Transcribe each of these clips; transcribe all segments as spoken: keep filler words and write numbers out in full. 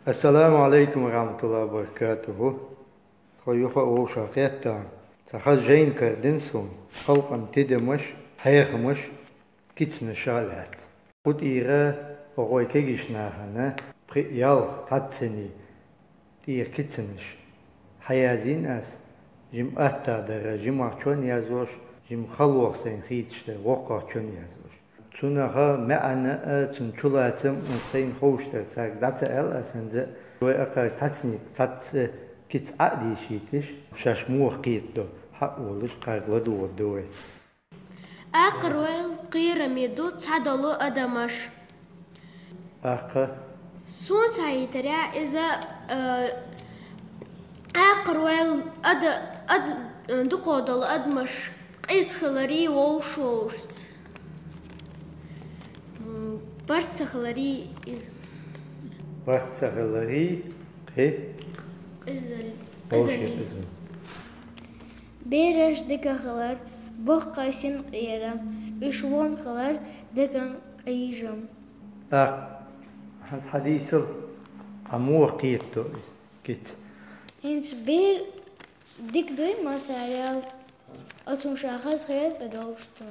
Ассаламу алейкум ва рахматуллахи ва баракатуху. Тхо юха вовшах кхетта. Ца хаза жайна кардина суна. Халкъан тидамаш, хьехамаш, кицнаш а лаьцна. Кху тӀера оха вай кегийча нахана пхи ялх цхьаццани тӀера кицнаш хьаязйина аз, жима атта дара, жимах чон язвеш, жима халох сайна хийташ дара, воккхах чон язвеш. Цунах маьӀна а, цун чулацам а сайна ховш дара, царга дӀа ца аьлла аз хӀанз а, вай акхар цхьаццаниг цхьацца кица Ӏа а дийшийташ, шоаш муха кхетадо хьа а волаш, кхарга ладувгӀаргда вай. Акхаройла кхераме ду цхьадола адамаш. Акха. Сона ца хетарехь, иза, э, акхаройла ада-, ад-, э, дукхагӀдола адамаш къиза хиларий вовш-вовшашца. М, барт ца хиларий иза. Барт ца хиларий, кхы? Къизал-, вовший къизалий. Къизал. Бераш дика хилар, боккха синкъерам, уьш вон хилар, дикан Ӏийжам. ТӀаккха хьадийцал, хьа муха кхетадо иза, кица? ХӀинца бер дика дуй, масала, оцунна ша хаза хетар, тӀедовш ду.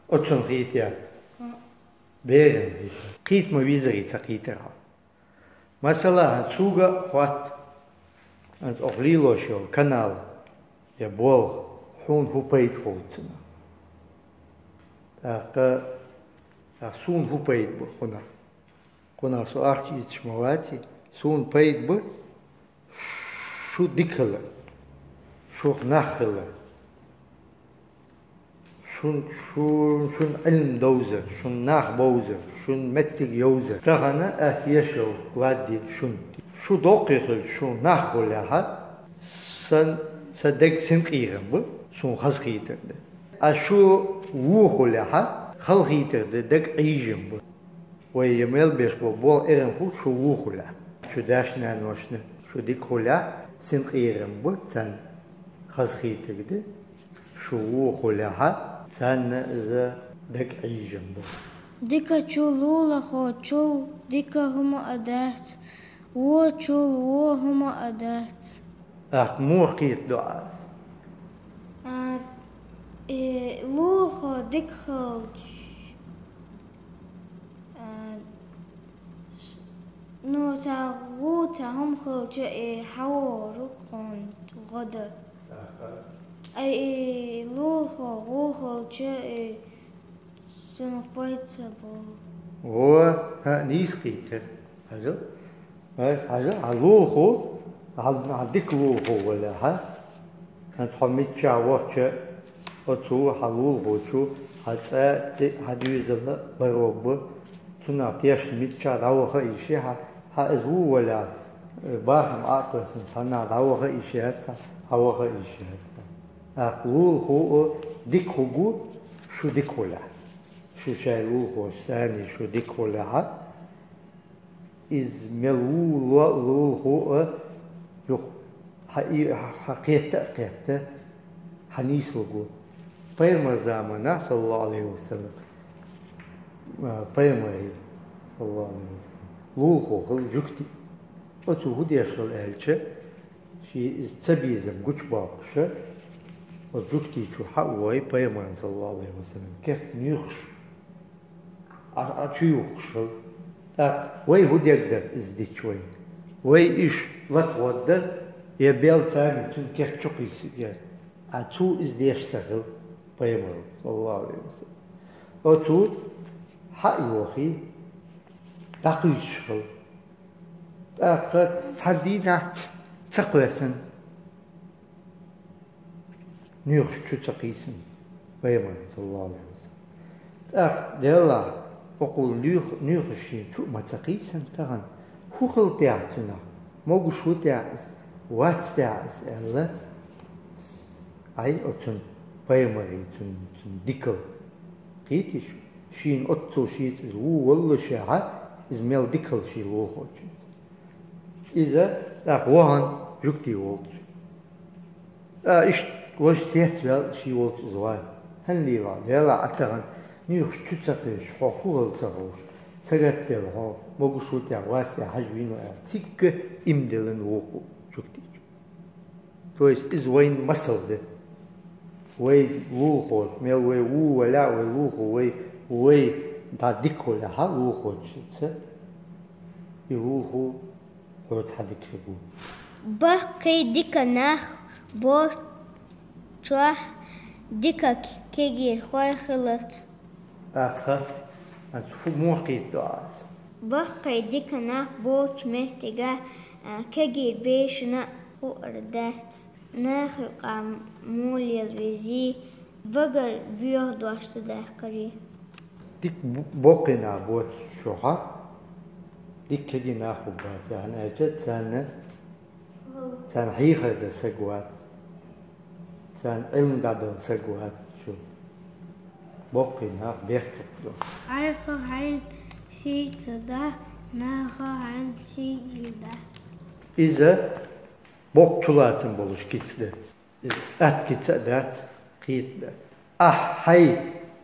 Оцунна хетаяр? ХӀаъ. Беран хетар. Кхета ма везарий ца кхетар хьо. Масала, хӀанз цуга а хатта, хӀанз оха лелош йола канал я болх, хьуна хӀун пайда хургда цунах? ТӀаккха, тӀаккха суна хӀун пайда ба кхунах? Кхунах со ахча ийцаш ма ваций, суна пайда ба шу дика хилар, шух нах хилар. Шун, шун, шун Ӏилма довзар, шун нах бовзар, шун меттиг йовзар. Тахана аз еш йолу ладде шун. Шу доккхий хилча, шу нах хулехьа, сан, са дег синкъерам бу, суна хаза хийтар де. А шу ву хулехьа, хала хийтар де, дег Ӏийжам бу. Вай я мел беш бо бол эран ху шу ву хулехь. Шу даш-наношна шу дика хулехь, синкъерам бу, цан хаза хийтар де. Шу ву хулехьа, царна иза дег Ӏийжам бу. Дикачул, лулахочул дика хӀума а дац, вочул во хӀума а дац. Ахт муха кхетадо аз? А, э, лулахо дика хилча, а, с-, ну, ца гӀу, ца хӀума хилча, э, хьавор ву кхунна гӀо дан. Ай, э, лулахо гӀу хилча, э, цунах пайда ца болу. Во, хӀаъ, нийса кхийтира. Хьажал? Ай, хьажал, хьан лулахо, хьан, хьан дика лулахо валахьа? ХӀанз хьо миччахь вахча, оцу хьан лулахочу хьан цӀа, цӀе, хьан дуьйзалла баро бу, цунах тешна миччахь дӀаваха а йиш я хьан, хьан иза ву валахь, э, бахам Ӏа а кхоьссина, цхьаннахьа дӀаваха а йиш яц хьан, хьан ваха а йиш яц хьан. ТӀаккха лулахо а дика хургву, шу дика хулехь. Шу шайн лулахошца цхьаьна шу дика хулехьа, иза мел ву ло-, лулахо а юха хьан и-, хьан кхетта а кхетта, хьан нийса лургву. Пайхамар заманахь, саллаллаху Ӏалайхи ва саллам, а, пайхамаран, саллаллаху Ӏалайхи ва саллам, лулахо хилла жуьгти. Оцо хӀун деш хилла аьлча, шен иза цабезам гучубоккхуша, оцу жуьгти чу хьа а вой, пайхамарна, саллаллаху Ӏалайхи ва саллам, керта нуьйхуш Ӏа, Ӏа чу юхкуш хилла. ТӀаккха вай хӀун дерг дара иза дича вайна? Вай уьш лата гӀоддар, я бел царна цуьнан керта чу кхийсар яра? Ӏа цо иза деш ца хилла пайхамаро, саллаллаху Ӏалайхи ва саллам. Оцо хьа а йохий, дӀакхуьйсуш хилла. ТӀаккха цхьана дийнахь ца кхоьссина. Нуьйхуш чу ца кхийсина пайхамар, саллаллаху Ӏалайхи ва саллам. ТӀаккха Деллахь, окхул нуьйх-, нуьйхуш шен чу а ма ца кхийсина тахана, хӀун хилла техьа цунах, могуш ву техьа иза, вац техьа иза аьлла, Ӏай оцунна пайхамарий цунна, цунна дикал. Кхийтиш, шена оццул шийца иза ву воллушехьа, иза мел дикал шен лулахочун. Иза тӀаккха вахана жуьгти волчу. А, иштта важа цецваьлла ший волчу иза ван. ХӀана лела, лела Ӏа тахана, Муьйхуш чу ца кхуьссуш, хьо хӀу хилар ца хууш, сагатдала хьо могуш ву тӀехь, вас тӀехь хьажа вийна аьлла, цигга иман диллина вукху чуктичу. То есть иза вайна масал ду. Вай лулахоша, мел вай ву валахь а, вай лулахо, вай, вай дӀа дика хуьлахь а лулахочуьнца, и лулахо хьоьца хьан дика хир бу. Баккхий дика нах бу чохь дика кегийрхой хилац. Аха, аса хӀу муха кхетадо аса? Баккхий дика нах болчу меттигехь, а, кегий бешана а хуур дац. Нахе юкъахь муха лела везий, багара боьха дош ца даккхарий. Дика бу-, баккхий нах боцучохь, дика кегий нах хӀу бац, хӀунда аьлча царна, царна хьехар дан саг вац, царна Ӏилма дӀадала саг вац чу. Баккхий нах бехктакх ду. Хьайх хьайна сий ца дахь, нахах хьайна сий дац. Иза боккха чулацам болуш кица ду. Иза атта кица а дац, кхета ду. Ахь хьайн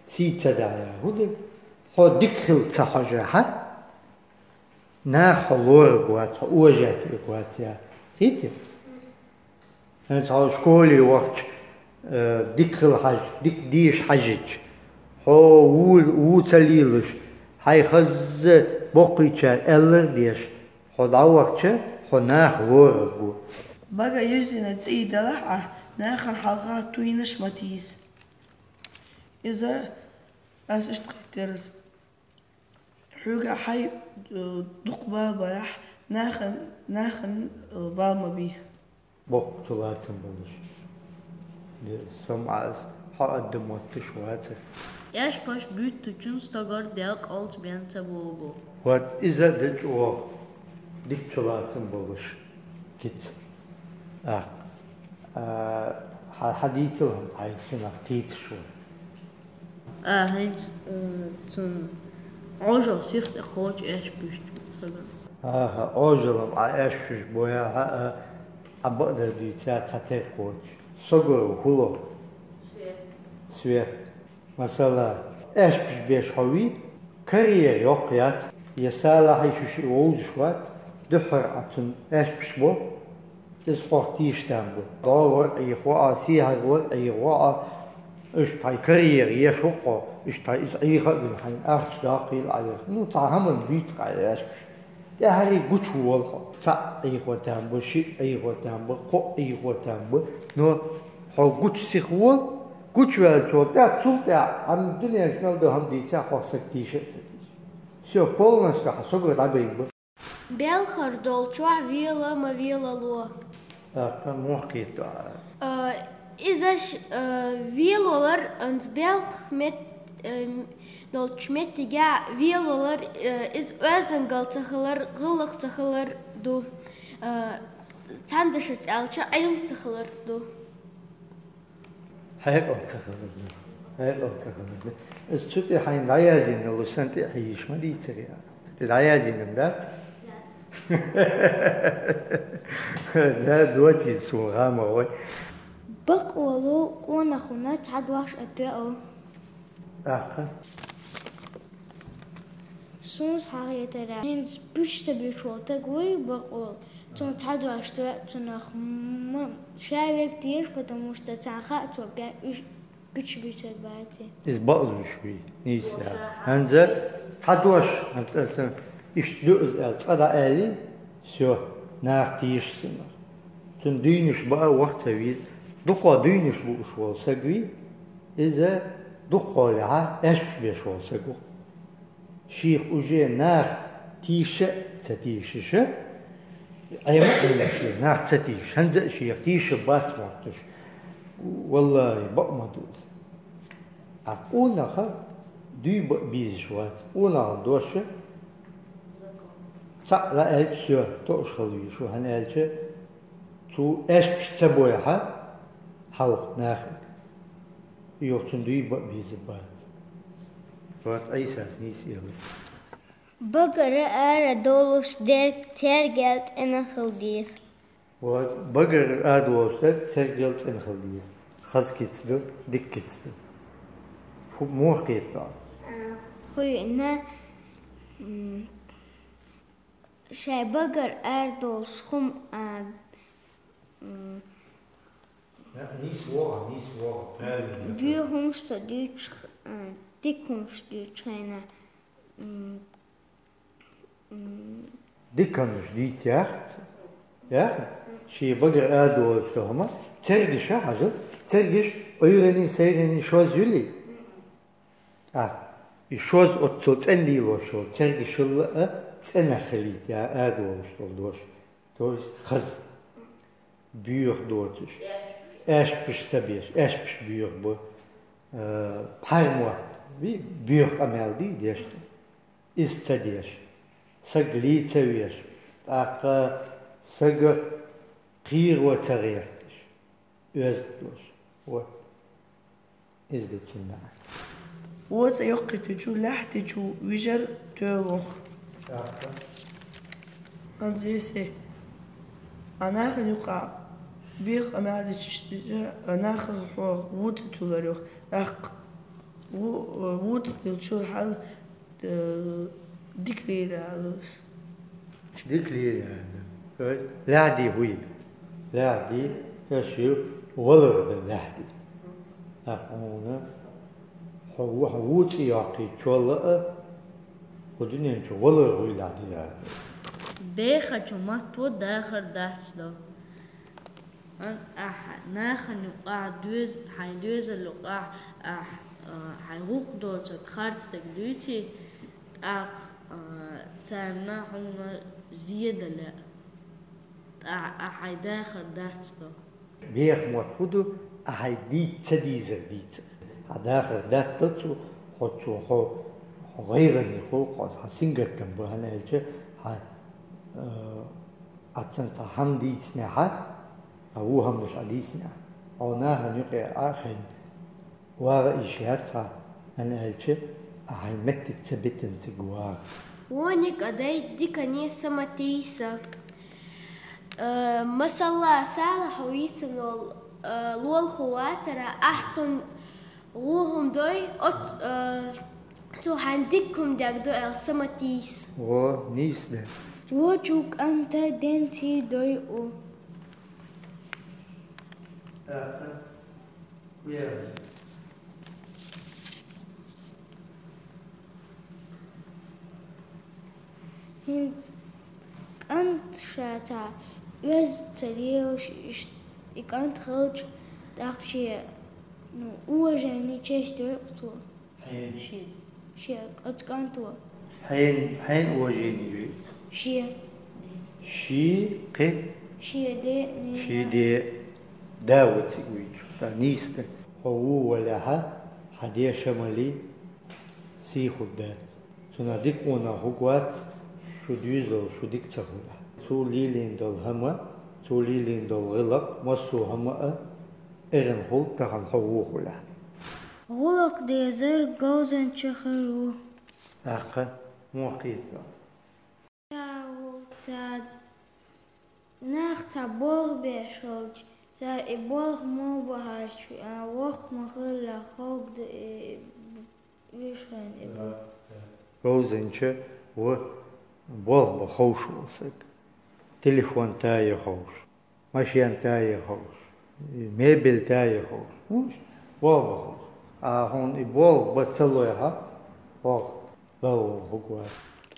сий ца дахь яхь хӀу ду? Хьо дика хила ца хьожахь, наха хьо лорур вац, хьо уважать вуьр вац яхь. Кхетий? ХӀинца хьо школе вахча, э, дика хила хьажа, дика деша хьажча, хьо ву, ву ца лелаш, хьайн хаза боккхийчара аьллар а деш, хьо дӀавахча, хьо наха лорур ву. Бага юьззина цӀий делахь а, нахана хьалха туйнаш ма тийса. Иза аса иштта кхетира аса. Хьоьга хьайн, э, дукха бала балахь, нахана, нахана, э, бала ма бий. Боккха чулацам болуш. Де, со ма аса, хьо а дан моттуш вацара. Аьшпаш буьттучун стогар Дела къалц бен ца богу. Вот иза а ду чӀогӀа дика чулацам болуш кица. Ахь, а, хьа-, хьан дийцал хӀинца хьайн цунах кхеташ ву. А, хӀинца, э, цунна Ӏожалла сих тӀе кхочу аьшпаш буьттучу стогана. Аха, Ӏожалла ма Ӏа аьшпаш бу яхь а, Ӏа бакъдар дуьйцу яхь цхьа тера кхочу. Стогара хӀу ло? Свет. Масала, аьшпаш беш хьо вий, карьера йоккха яц, я салахьий шу шиъ вовзаш вац, дуьххьара Ӏа цунна аьшпаш бо, иза хьох тийша там бу. ДӀор вар а Ӏехо Ӏа, сехьар вар а Ӏехо Ӏа, иштта хьайн карьера еш ву хьо, иштта хьайн иза Ӏеха а вина, хьайна ахча даккхийла Ӏа яхь. Ну, цхьа хӀаман буьйцу-кх Ӏа аьшпаш. ТӀаьхьарий гучуволу хьо. Цхьаъ Ӏехо там бу, шиъ Ӏехо там бу, кхоъ Ӏехо там бу. Но хьо гучу сиха волу, гучуваьллачул тӀаьхьа, цул тӀаьхьа хьан дуьненаш мел ду хӀума дийцахь, хьох саг тийша а ца тийша. Всё, полностью хьан стогар дӀабайна бу. Белхар долчохь вела ма велало. Аха, муха кхетадо аса? Э, иза ш-, э, велавалар, анц белх мет-, э, долчу меттигехь велавалар, э, иза оьздангалла ца хилар, гӀиллакх ца хилар ду. Э, цхьана дашаца аьлча, Ӏилма ца хилар ду. Хьекъал ца хилар ду. Хьекъал ца хилар ду. Иза цу тӀе хьайна дӀаяздина йолуш санна тӀе а хьийзаш ма дийцарий. Цу тӀе дӀаяздина дац? Дац. Да, доцийла суна гӀама вай. Бакъволу къонахуна цхьа дош а тоьу. Аха. Суна схьахетарехь, хӀинца буьйцуш ца буьйцуш волу стаг вуй бакъволу. Цунна цхьа дош тоьу цунах ма, ша верг теша, потому что царна хаьа цо бе-, уьш-, буьйцуш буьйцур бац. Иза бакълуьйш вуй, нийса аьлла. ХӀанза цхьа дош, хӀанза аса иштта ду иза аьлла, цкъа дӀа аьллий, всё, наха тийша цунах. Цунна дуьйнаш баа ваха ца веза. Дукхо дуьйнаш бууш волу саг вий, иза дукхахьолехьа аьшпаш беш волу саг ву. Шех уже нах тийша а ца тийшаша, Ӏема а Ӏемаш, нах ца тийша, хӀанза а шех тийша бац моттуш. Валлахи, бакъ ма ду иза. Ткъа къонаха дуй баа бийзаш вац. Къонахана дош цхьаъ лаьа аьлча, всё, тоъуш хила везаш ву, хӀунда аьлча цо аьшпаш ца бойхьа хьалха нахе. Юха цунна дуй баа бийза бац. Вот Ӏийсас нийса элира. Багара ара долуш дерг цергел цӀена хила деза. Вот, багара ара долуш дерг цергел цӀена хила деза. Хаза кица ду, дика кица ду. ХӀу-, муха кхетадо? Хьуйна, м, шай багар ардолш хум, а, м, Нийс вогӀа, нийс вогӀа, правильно. Буьйхумш ца дуьйцуш, а, дикумш дуьйцуш хьайна, м, м. Диканаш дийца яхац. Яха? Ший багар адолаш тохама. Цергиша хьажал. Цергиш Ӏуйрани, сайрани шоз юли. А, и шоз оццо цӀен лелош йола цергишалла а цӀена хилийта я адолаш дола дош. То есть хаз. Буьйха доцуш. Аьшпаш ца беш, аьшпаш буьйха бу. Э, пхьармотт, ви-, буьйха къамел дий дешна. Иза ца деш. Саг лий ца веш. ТӀаккха сага кхийро ца гӀерташ. Оьзда дош. Вот. Иза да цун маӀан. Воцу йоккхуьйтуьйту лаьхьтичу вижар тоьлух. Анзеси. А нахана юкъа бех къамел дичиш дича, а наха хьох вуци тулар юх. ТӀаккха ву-, вуци тилчул хьал, э, дика лийр аьлла. Дика лийр аьлла. Лаьхьди хӀуй. Лаьхьди, ша шил валар да лаьхьди. ТӀаккха хьуна хьо ву-, хьо вуци йоккхийчул а, хӀу дуьнен чу валар хӀуй лаьхьди аьлла. Бехачу матто дахар дац до. Анц ахьа нахана юкъахь доьз-, хьайн доьзал юкъахь ахь, а, хьайн гӀуллакх доцург харцдерг дуьйций, тӀаккха, а, царна хьуна зе дан лаьа. ТӀаккха ахь хьайн дахар дац до. Беха мотт хӀу ду, ахь хьайн дийца ца дийзар дийцар. Хьан дахар дац до цу, хьо цу, хьо, хьо гӀайгӀане хул, хьо, хьан сингаттам бу, хӀана аьлча, хьан, а, Аццан цхьа хӀама дийцинехьа, а ву хӀамаш Ӏа дийцинехьа. Хьо нахана юкъе Ӏа а хайна, вагӀа йиш яц хьа, хӀана аьлча, а хьайн меттиг ца битина цига вагӀа. Воник а дай дикане са ма тийса. Э, масала, Салахьа вийцина волу, э, лолахо вацара, ахь цунна гӀо хӀума дой, оц-, э, цо хьайн дика хӀума дегдо аьлла са ма тийса. Во, нийса де. Вочу кӀанта денций дой у. ХӀинца кӀант ша ца оьзда ца лелаш, иш-, и кӀант хилча, тӀаккха шен, ну, уважение, честь дойкъу цо. Хьен. Шен. Шен, оцу кӀанто. Хьен, хьен уважение ю? Шен. Ши, кхин? Шен де, нена. Ши де. Да ву цига вуьйцу. Сан нийса де. Хьо ву валехьа, хьан де ша ма лий, сий хӀума дац. Цунах дика къонах хӀума вац, шу дуьйзал, шу дика ца хуьлахь. Цо лелийна долу хӀама, цо лелийна долу гӀиллакх, массо а хӀама а эрна хуьлу, тахана хьо ву хуьлахь. ГӀуллакх дезар говзанча хир ву. ТӀаккха муха кхета? Ца, ца, нах ца болх беш волчу, цара и болх ма бахьаш, а, воккха ма хилла, хӀокху ду и, вуьш хьайна и болх. Говзанча ву болх бан ховш волу саг. Телефон тае ховш. Машен тае ховш, мебель тае ховш, хӀунда болх бан ховш. А хьуна и болх бан ца лойхьа, хӀокху балла хӀума вац.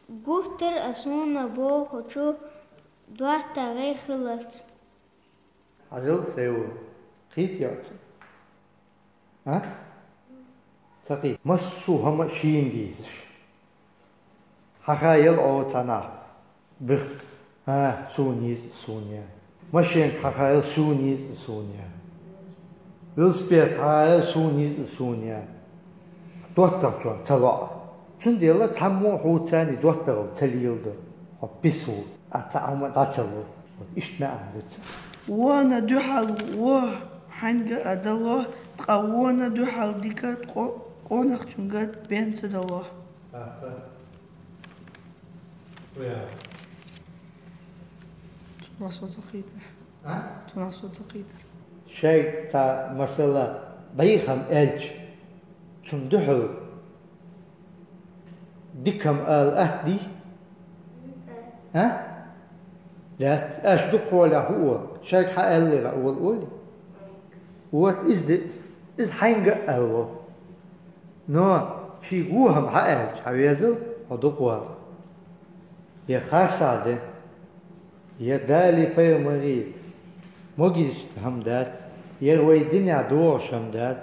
Гуттар а суна бохучу доттагӀий хилалц. Хьажал, сай ву, кхийта йоцу. А? Ца кхийта. Массо а хӀама шийна дийзаш. Хьан хаял оцу цхьанахь бихк? А, суна йиза, суна я. Машенка хьан хаял, суна йиза, суна я. Велосипед хьан хаял, суна йиза, суна я. ДоттагӀчунна ца лоӀа. Цундела цхьаммо а хьуца царна доттагӀалла ца леладо. Хьо пис ву, а цхьа хӀума дӀа ца ло. Вот иштта маьӀна ду цуьнан. Вона дуьхьал вон хьаьнга а дало, ткъа вона дуьхьал дика къо-, къонахчуьнга бен ца дало. Цунах со ца кхийтар. А? Цунах со ца кхийтар. Шайга цхьа масала, бӀеха хӀума аьлча, цунна дуьхьал Дика хӀама ала атта дий? А? Дац. Аша дукха хьолехь хӀу ола? Шайга хьааьллера ола олий? Вот иза де, иза хьайга а аьлла. Но шийга вон хӀама хьааьлча, хьан везал, хьо дукха вала. Я харцахьа де, я Далий пайхамарий могийча хӀама дац, я вай динехь догӀуш хӀама дац,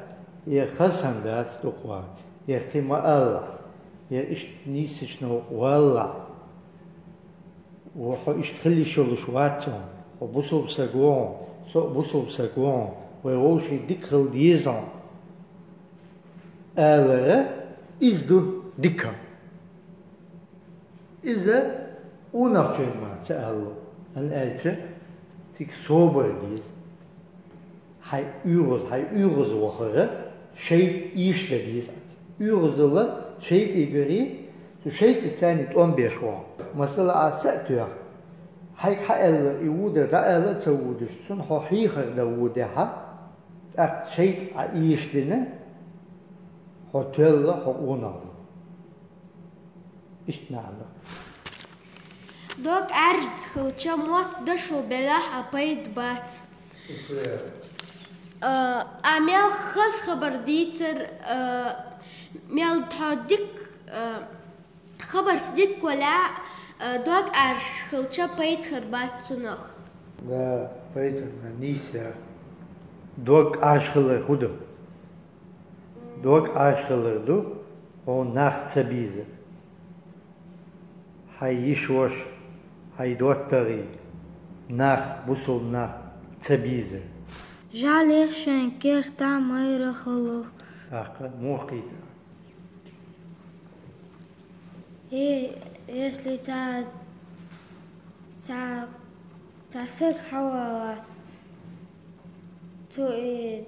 я хаза хӀама дац дукха вала, я кхин ма аллахь, я иштта нийсачу новкъа валлахь. Ва хьо иштта хила йиш йолуш вац хьуна, хьо бусулба саг ву хьуна, со а бусулба саг ву хьуна, вай вовшийн дика хила деза хьуна. Алара, иза ду дика. Иза унахчойн ма ца алло, хӀана аьлча, цига собар деза. Хьайн оьгӀаз, хьайн оьгӀаз вахара шайтӀа ийшадан деза. ОьгӀазалла шайтӀигара цу шайтӀаца тӀом беш ву хьо. Масала, Ӏа са а тоьхна, хьайга хьааьлла и вудар дӀаала а ца вудаш, цунна хьо хьехар дан вудехьа, тӀаккха шайтӀа Ӏа ийшадина, хьо тоьлла, хьо къонах ву. Иштта маьӀна. Дог Ӏаьржа хилча, мотт дошо белахь а пайда бац. А, а мел хаза хабар дийцар, а, мел тхьо дика, а, хабарш дика валахь, а, дог Ӏаьржа хилча пайда хир бац цунах. Да, пайда, нийса. Дог Ӏаьржа хилар хӀу ду? Дог Ӏаьржа хилар ду, хьуна нах ца безар. Хьайн йиш-ваша, хьайн доттагӀий, нах, бусулба нах ца безар. Жал еш шайн кертахь майра хилар. ТӀаккха муха кхийтар? Э, если цхьа, цхьа, цхьа саг хьавала, цо и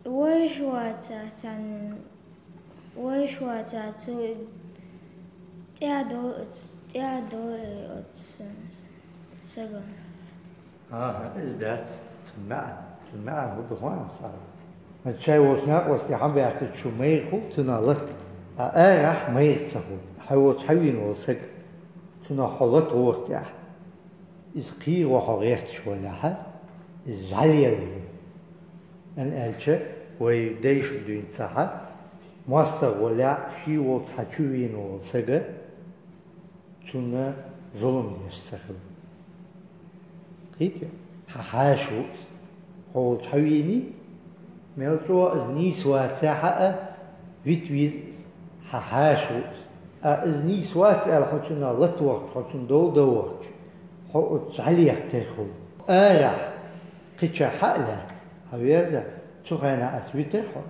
вайша вацахь, царна вайша вацахь, цо тӀаьхьадо-, тӀаьхьадо оцу сагана. АхӀа, иза дац. Цуьнан маьӀна, цуьнан маьӀна хӀун ду хьуна, Сара? Ткъа шайн волчу накъостий хьан баьхкича шу майра хуьлу цунах латта, ткъа арахь майра ца хуьлу. Хьайн волчу хьан вийна волу саг, цунах хьо латта гӀора тӀехь. Иза кхийра ван хьо гӀерташ валахьа, иза жӀаьлелла ю. ХӀунда аьлча вай дайша дуьйна ца хьа, мостагӀа валахь, ший волчу хьан чу вийна волу сага, цунна зулам деш ца хила. Кхийтий? Хьан хьаша ву иза. Хьо волчу хьан вийний? Мел чӀогӀа иза нийса вацахь а, вита веза иза. Хьан хьаша ву иза. А иза нийса вац аьлла, хьо цунах латта вахча, хьо цунна дов дан вахча, хьо оцу жӀаьлех тера хуьлу. Арахь, кхечахь хьан а лаьцна, хьан веза, цу хенахь ас витира хьо.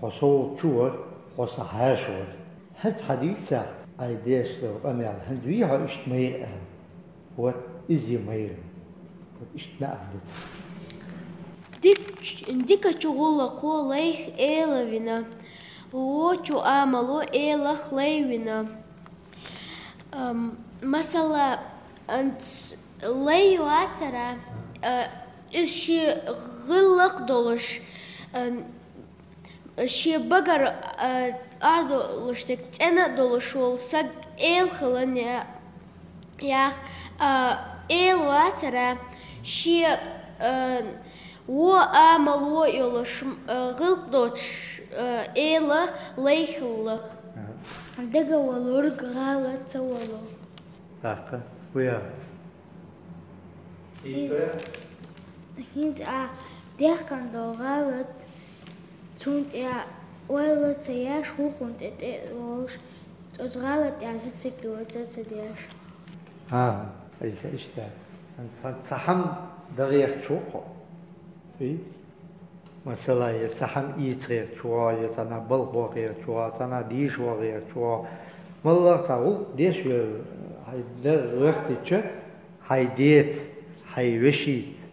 Хьо со волчу вара, хьо сан хьаша вара. ХӀинца хьан дуьйцахь, Ӏай деш долу къамел, хӀинца вий хьо иштта майра аьлла? Вот, иза ю майра. Вот иштта маьӀна ду цуьнан. Дик-, дикачу гӀуллакхо лайх эла вина, вочу амало элах лай вина. Ам, масала, анц-, лай вацара, а, иза шен гӀиллакх долуш, а, шен багара, а, а долуш дерг цӀена а долуш волу саг эла хилан я-, ях, а, эла вацара, шен, а, вон амал вон йолуш, а, гӀиллакх доцуш, а, эла лай хилла. Дага валург гӀала ца вало. ТӀаккха, вуя. ХӀинца а дехкан долу гӀалат, цунна тӀе ойла ца еш, хӀокхунна тӀе тӀе а волуш, оцу гӀалат тӀехь зацикливаться ца деш. ХӀан, айса иштта. Ца, ца хьам дагӀехчу хӀокхо. И? Масала, я цхьа хьама ийца гӀерташ ву, я цхьанхьа балха ван гӀерташ ву, цхьанхьа дийша ван гӀерташ ву. Маллах цхьа гӀуллакх деш верг, хьайн дар гӀоьртича, хьайн деца, хьайн вешица,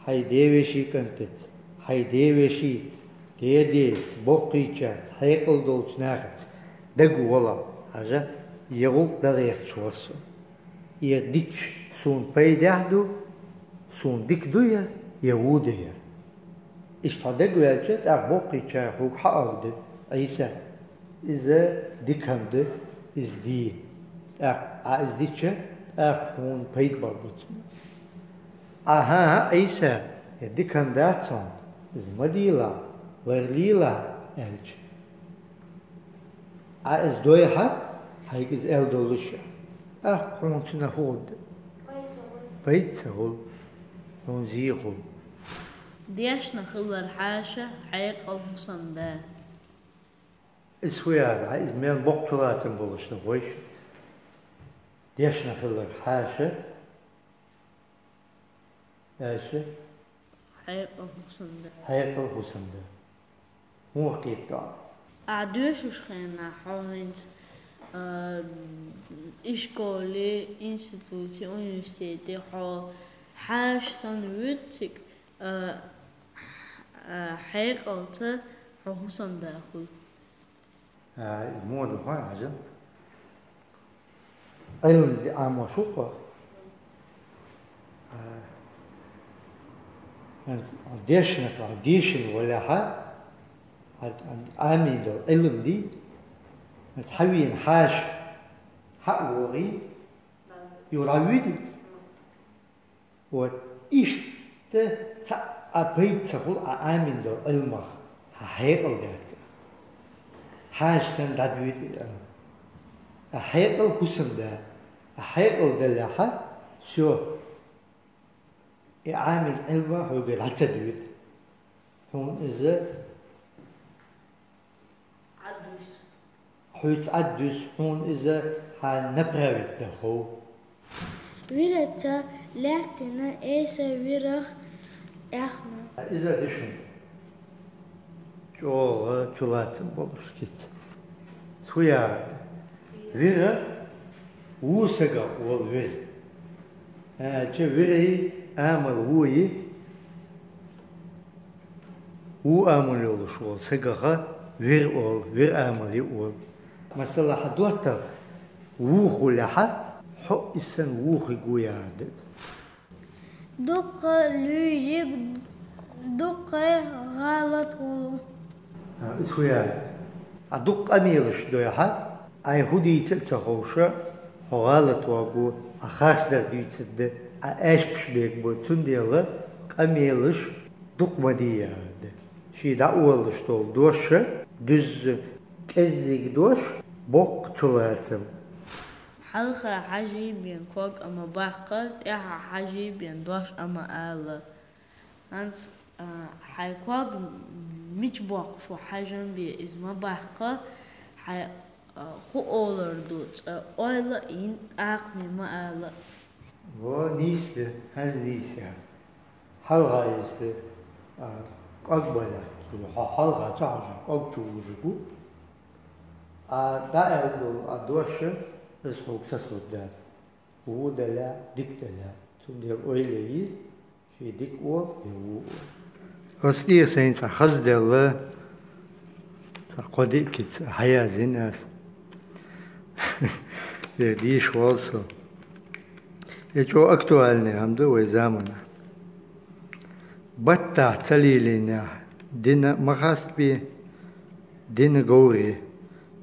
хьайн ден вешин кӀантаца, хьайн ден вешица, дедеца, боккхийчаьрца, хьекъал долчу нахаца дага вала, хьажа, я гӀуллакх дан гӀерташ вара со. И дича суна пайдехь ду, суна дика ду я, я ву ду я. Иштта хьо дагаваьлча, тӀаккха боккхийчара хьуга хьаалгда: Ӏийса, иза дика хӀама ду, Из дий. ТӀаккха Ӏа из дича, тӀаккха хьона пайда баргба цунах. Ӏа: «ХӀан-хӀа, Ӏийса, из дика хӀама дац хьона, из ма дийлахь, ларлийлахь», — аьлча, Ӏа из дойхьа, хьайга из аьнна долаш, тӀаккха хьона цунах фу хургда? Пайда ца хул, хьона зе хул. Дешна хилар хьаша, хьекъал хӀусамда. Из фу яхар, из мел боккха чулацам болаш да, хойш. Дешна хилар хьаша, аьша, хьекъал хӀусамда. Хьекъал хӀусамда. Муха кхетаду? Ӏа доьшуш хенахь хьо хӀинца, а, ишколе, институте, университете хьо хьаша санна вуьту цига, а, а, хьекъалца хьо хӀусамда хуьлу. А, из муха ду хьо, хьажал? Ӏилма де Ӏамош ву хьо. А, дешна хьо, дийшина валехьа, а, а, Ӏамийна долу Ӏилма дий, хьан вийна хьаша, хьан вогӀий, юха дӀавуьйти? Вот иштта цхьа а пайда ца хуьлу Ӏа Ӏамийна долу Ӏилмах, хьан хьекъал дац. Хьаша санна дӀадуьйти Ӏилма. Ӏа хьекъал хӀусамда. Ӏа хьекъал далехьа, всё. И Ӏамийна Ӏилма хьоьга дӀа ца дуьйту. Хьуна иза Ӏадуьйсу. Хьуьца Ӏадуьйсу, хьуна иза хьан направить дан хов. Вираца лаьттина Ӏийса вирах аьхна. Иза дешна. ЧӀогӀа чулацам болуш кица. Цу яра. Вира ву сагах волу вира. Аьлча вирий амал ву и. Ву амал йолуш волу сагах вир олу, вир амал ю олу. Масала, хьан доттагӀа ву хулехьа, хьо и санна ву хиг ву яра деза. Дуккха луьйриг, дуккха гӀалат волу. А, иза хӀун яра? Ӏа дуккха къамелаш дойхьа, Ӏай хӀун дийца а ца ховша, хьо гӀалат ваг ву, Ӏа харцдар дуьйцург ду, Ӏа аьшпаш бег бу, цундела къамелаш дукха ма де яра ду. Шен дӀаолалуш долу дош дуьзза, кӀеззиг дош, боккха чулацам. Хьалха хьажий бен ког а ма баккха, тӀаьхьа хьажий бен дош а ма ала. ХӀанз, а, хьайн ког мича боккхуш ву хьажан бен, иза ма баккха, хьайн, а, хӀун олур ду, цкъа ойла а йина, тӀаккха ма ала. Во, нийса ду, хӀанз нийса яра. Хьалха, если, а, ког балехь, цо хьо хьалха ца хьожуш, ког чу вужуш ву, а, дӀааьлла долу, а, дош, иза хьоьга сацор дац. Ву далахь, дика далахь. Цундела ойла е йиш, шен дика олу, я ву олу. Оцу тӀе сайна цхьа хазделла, цхьа кхо-диъ кица хьаяздина ас. Е дийш волу со. Е чӀогӀа актуальный хӀама ду вай заманахь. Баттахь ца лелийнехь, дина ма хастабе, дина говре,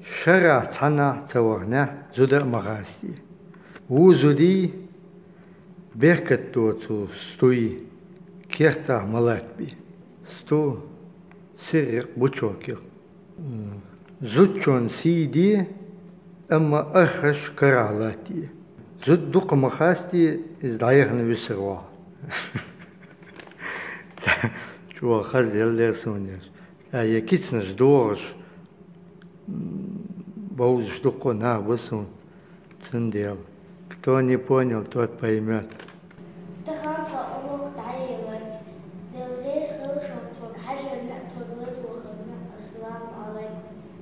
шарахь цхьаннахь ца вахнехь, зуда а ма хастае. Ву зудий, беркат доцу стуй, кертахь ма латтабе. Сту сиррекъ бучоких. Зудчун сий де, амма архаш карахь латтае. Зуда дукха ма хастае, иза дӀаяхна вуьсур ву. ЧӀогӀа хазделла дера суна ерш. Ткъа е кицанаш догӀуш, м, бовзуш дуккха нах бу суна. Цундела, кто не понял, тот поймёт. Тахана тхан урок дӀаелира. Дела реза хуьлда шуна тхоьга хьажарна а, тхоьга латта вахарна а. Ассаламу Ӏалайкум.